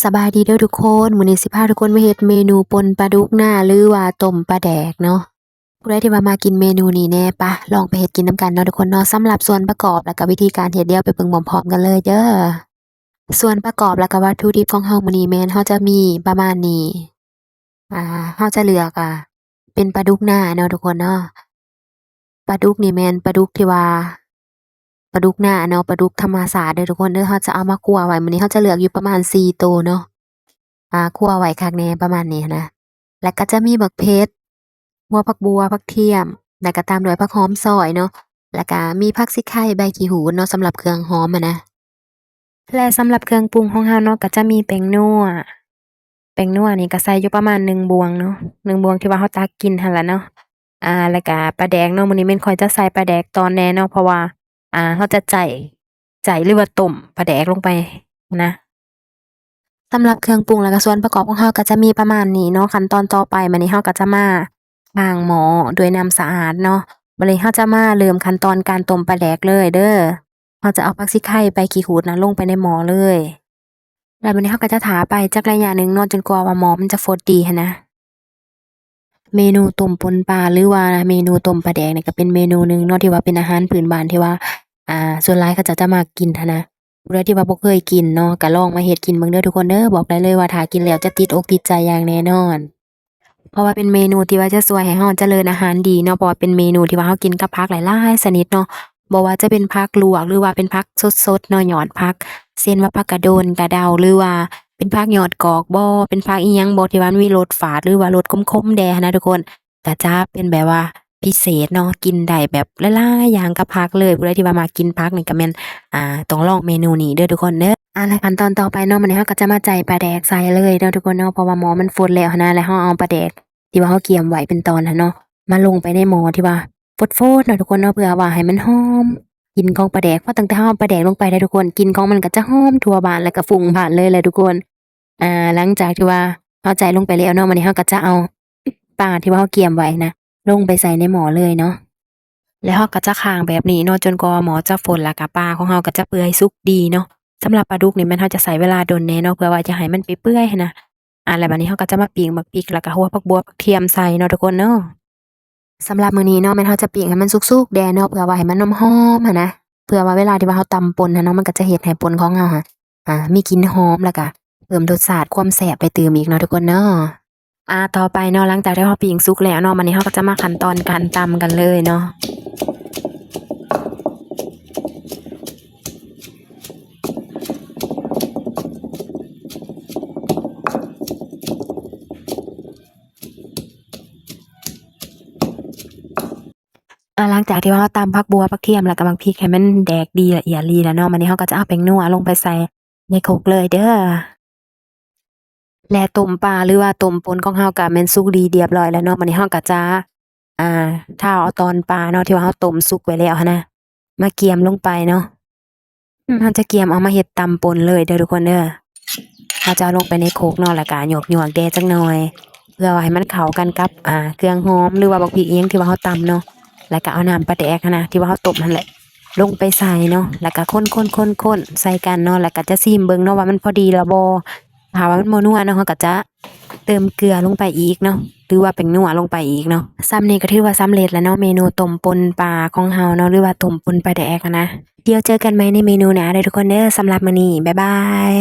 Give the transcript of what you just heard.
ສະບາຍດີເດີທຸກຄົນ, ມື້ນີ້ຊິພາທຸກຄົນມາເຮັດເມນູປົ່ນປາດຸກໜ້າ ຫຼືວ່າຕົ້ມປາແດກເນາະ. ຜູ້ໃດທີ່ວ່າມັກກິນເມນູນີ້ແດ່ ປະ ລອງໄປເຮັດກິນນຳກັນເນາະທຸກຄົນເນາະ. ສຳລັບສ່ວນປະກອບ ແລ້ວກໍວິທີການເຮັດ ດຽວໄປເບິ່ງພ້ອມໆກັນເລີຍເດີ. ສ່ວນປະກອບ ແລ້ວກໍວັດຖຸດິບຂອງເຮົາມື້ນີ້ແມ່ນເຮົາຈະມີປະມານນີ້. ອ່າ ເຮົາຈະເລືອກ ອ່າ ເປັນປາດຸກໜ້າເນາະທຸກຄົນເນາະ. ປາດຸກນີ້ແມ່ນປາດຸກທີ່ວ່າ ປາດຸກໜ້າເນາະ, ປາດຸກທຳມະຊາດເດີທຸກຄົນເດີ. ເຮົາຈະເອົາມາຂົ້ວໄວ້, ມື້ນີ້ເຮົາຈະເລືອກຢູ່ປະມານສີ່ໂຕເນາະ. ອ່າ ຂົ້ວໄວ້ຄັກແນ່ປະມານນີ້ນະ. ແລ້ວກໍຈະມີບັກເຜັດ, ຫົວຜັກບົ່ວ, ຜັກທຽມ, ແລ້ວກໍຕາມດ້ວຍຜັກຫອມຊອຍເນາະ, ແລ້ວກໍມີຜັກຊີໄຄ, ໃບຂີ້ຫູດເນາະ ສຳລັບເຄື່ອງຫອມຫັ້ນນະ. ແລະ ສຳລັບເຄື່ອງປຸງຂອງເຮົາເນາະ ກໍຈະມີແປ້ງນົວ, ແປ້ງນົວນີ້ກໍໃສ່ຢູ່ປະມານໜຶ່ງບ່ວງເນາະ, ໜຶ່ງບ່ວງທີ່ວ່າເຮົາຕັກກິນຫັ້ນລະເນາະ. ອ່າ ແລ້ວກໍປາແດກເນາະ, ມື້ນີ້ແມ່ນຂ້ອຍຈະໃສ່ປາແດກຕອນແດ່ເນາະ ເພາະວ່າ ອ່າ ເຮົາຈະໃຈ ໃຈ ຫຼືວ່າຕົ້ມປາແດກລົງໄປນະ. ສຳລັບເຄື່ອງປຸງ ແລ້ວກໍສ່ວນປະກອບຂອງເຮົາກໍຈະມີປະມານນີ້ເນາະ. ຂັ້ນຕອນຕໍ່ໄປ ບາດນີ້ເຮົາກໍຈະມາລ້າງໝໍ້ດ້ວຍນ້ຳສະອາດເນາະ. ບາດນີ້ເຮົາຈະມາເລີ່ມຂັ້ນຕອນການຕົ້ມປາແດກເລີຍເດີ. ເຮົາຈະເອົາຜັກຊີໄຄ ໃບຂີ້ຫູດນະ ລົງໄປໃນໝໍ້ເລີຍ. ແລ້ວບາດນີ້ເຮົາກໍຈະຖ້າໄປຈັກໄລຍະໜຶ່ງເນາະ ຈົນກວ່າວ່າໝໍ້ມັນຈະຟົດດີຫັ້ນນະ. ເມນູຕົ້ມປົ່ນປາ ຫຼືວ່າເມນູຕົ້ມປາແດກນີ້ ກໍເປັນເມນູໜຶ່ງເນາະ ທີ່ວ່າເປັນອາຫານພື້ນບ້ານທີ່ວ່າ ອ່າ ສ່ວນຫຼາຍເຂົາເຈົ້າຈະມັກກິນຫັ້ນນະ. ຜູ້ໃດທີ່ວ່າບໍ່ເຄີຍກິນເນາະ ກໍລອງມາເຮັດກິນເບິ່ງເດີທຸກຄົນເດີ. ບອກໄດ້ເລີຍວ່າຖ້າກິນແລ້ວຈະຕິດອົກຕິດໃຈຢ່າງແນ່ນອນ. ເພາະວ່າເປັນເມນູທີ່ວ່າຈະຊ່ວຍໃຫ້ເຮົາຈະເລີນອາຫານດີເນາະ, ເພາະວ່າເປັນເມນູທີ່ວ່າເຮົາກິນກັບຜັກຫຼາຍໆຊະນິດເນາະ, ບໍ່ວ່າຈະເປັນຜັກລວກ ຫຼືວ່າເປັນຜັກສົດໆເນາະ, ຍອດຜັກ ເຊັ່ນວ່າຜັກກະດົນ, ກະເດົາ ຫຼືວ່າເປັນຜັກຍອດກອກບໍ, ເປັນຜັກອີ່ຫຍັງບໍ ທີ່ວ່າມັນມີລົດຝາດ ຫຼືວ່າລົດຂົມໆແດ່ຫັ້ນນະທຸກຄົນ, ກະຈະເປັນແບບວ່າພິເສດເນາະ, ກິນໄດ້ແບບຫຼາຍໆຢ່າງກັບຜັກເລີຍ. ຜູ້ໃດທີ່ວ່າມັກກິນຜັກນີ້ກະແມ່ນ ອ່າ ຕ້ອງລອງເມນູນີ້ເດີທຸກຄົນເດີ. ອ່າ ແລະ ຂັ້ນຕອນຕໍ່ໄປເນາະ, ມື້ນີ້ເຮົາກໍຈະມາໃຈປາແດກໃສ່ເລີຍເນາະທຸກຄົນເນາະ, ເພາະວ່າໝໍ້ມັນຟົດແລ້ວຫັ້ນນະ, ແລ້ວເຮົາເອົາປາແດກທີ່ວ່າເຮົາກຽມໄວ້ເປັນຕອນຫັ້ນເນາະ ມາລົງໄປໃນໝໍ້ທີ່ວ່າຟົດໆເນາະທຸກຄົນເນາະ, ເພື່ອວ່າໃຫ້ມັນຫອມກິ່ນຂອງປາແດກ. ເພາະຕັ້ງແຕ່ເຮົາເອົາປາແດກລົງໄປໄດ໋ທຸກຄົນ, ກິ່ນຂອງມັນກໍຈະຫອມທົ່ວບ້ານ ແລ້ວກໍຟຸ້ງບ້ານເລີຍແຫຼະທຸກຄົນ. ອ່າ ຫຼັງຈາກທີ່ວ່າເຮົາໃຈລົງໄປແລ້ວເນາະ, ບາດນີ້ເຮົາກໍຈະເອົາປາທີ່ວ່າເຮົາກຽມໄວ້ນະ ລົງໄປໃສ່ໃນໝໍ້ເລີຍເນາະ. ແລ້ວເຮົາກໍຈະຄ້າງແບບນີ້ເນາະ ຈົນກວ່າໝໍ້ຈະຟົດ ແລ້ວກໍປາຂອງເຮົາກໍຈະເປື່ອຍສຸກດີເນາະ. ສຳລັບປາດຸກນີ້ແມ່ນເຮົາຈະໃຊ້ເວລາດົນແດ່ເນາະ ເພື່ອວ່າຈະໃຫ້ມັນເປື່ອຍໆຫັ້ນນະ. ອ່າ ແລ້ວບາດນີ້ເຮົາກໍຈະມາປີ້ງບັກພິກ ແລ້ວກໍຫົວຜັກບົ່ວ ຜັກທຽມໃສ່ເນາະທຸກຄົນເນາະ. ສຳລັບມື້ນີ້ເນາະ ແມ່ນເຮົາຈະປີ້ງໃຫ້ມັນສຸກໆແດ່ເນາະ ເພື່ອວ່າໃຫ້ມັນຫອມໆຫັ້ນນະ, ເພື່ອວ່າເວລາທີ່ວ່າເຮົາຕຳປົ່ນຫັ້ນເນາະ ມັນກໍຈະເຮັດໃຫ້ປົ່ນຂອງເຮົາຫັ້ນ ອ່າ ມີກິ່ນຫອມ ແລ້ວກໍເພີ່ມລົດຊາດຄວາມແຊບໄປຕື່ມອີກເນາະທຸກຄົນເນາະ. ອ່າ ຕໍ່ໄປເນາະ ຫຼັງຈາກທີ່ເຮົາປີ້ງສຸກແລ້ວເນາະ, ບາດນີ້ເຮົາກໍຈະມາຂັ້ນຕອນການຕຳກັນເລີຍເນາະ. ອ່າ ຫຼັງຈາກທີ່ວ່າເຮົາຕຳຜັກບົ່ວ ຜັກທຽມ ແລ້ວກໍໝາກພິກໃຫ້ມັນແດກດີລະອຽດລີແລ້ວເນາະ, ບາດນີ້ເຮົາກໍຈະເອົາແປ້ງນົວລົງໄປໃສ່ໃນຄົກເລີຍເດີ. ແລະ ຕົ້ມປາ ຫຼືວ່າຕົ້ມປົ່ນຂອງເຮົາກໍແມ່ນສຸກດີລຽບຮ້ອຍແລ້ວເນາະ. ບາດນີ້ເຮົາກໍຈະ ອ່າ ທ້າວເອົາຕອນປາເນາະ ທີ່ວ່າເຮົາຕົ້ມສຸກໄວ້ແລ້ວຫັ້ນນະ ມາກຽມລົງໄປເນາະ. ເຮົາຈະກຽມເອົາມາເຮັດຕຳປົ່ນເລີຍເດີທຸກຄົນເດີ. ເຮົາຈະເອົາລົງໄປໃນຄົກເນາະ ແລ້ວກໍຫຍວກໆແດ່ຈັກໜ່ອຍ ເພື່ອວ່າໃຫ້ມັນເຂົ້າກັນກັບ ອ່າ ເຄື່ອງຫອມ ຫຼືວ່າບັກພິກອີ່ຫຍັງທີ່ວ່າເຮົາຕຳເນາະ, ແລ້ວກໍເອົານ້ຳປາແດກຫັ້ນນະ ທີ່ວ່າເຮົາຕົ້ມຫັ້ນແຫຼະ ລົງໄປໃສ່ເນາະ ແລ້ວກໍຄົນໆໆໃສ່ກັນເນາະ, ແລ້ວກໍຈະຊີມເບິ່ງເນາະວ່າມັນພໍດີແລ້ວບໍ່. ຖ້າວ່າມັນບໍ່ນົວເນາະ ເຮົາກໍຈະເຕີມເກືອລົງໄປອີກເນາະ ຫຼືວ່າແປ້ງນົວລົງໄປອີກເນາະ. ສ່ຳນີ້ກໍຖືວ່າສຳເລັດແລ້ວເນາະ ເມນູຕົ້ມປົ່ນປາຂອງເຮົາເນາະ ຫຼືວ່າຕົ້ມປົ່ນປາແດກຫັ້ນນະ. ດຽວເຈີກັນໃໝ່ໃນເມນູໜ້າເດີທຸກຄົນເດີ. ສຳລັບມື້ນີ້ ບາຍບາຍ.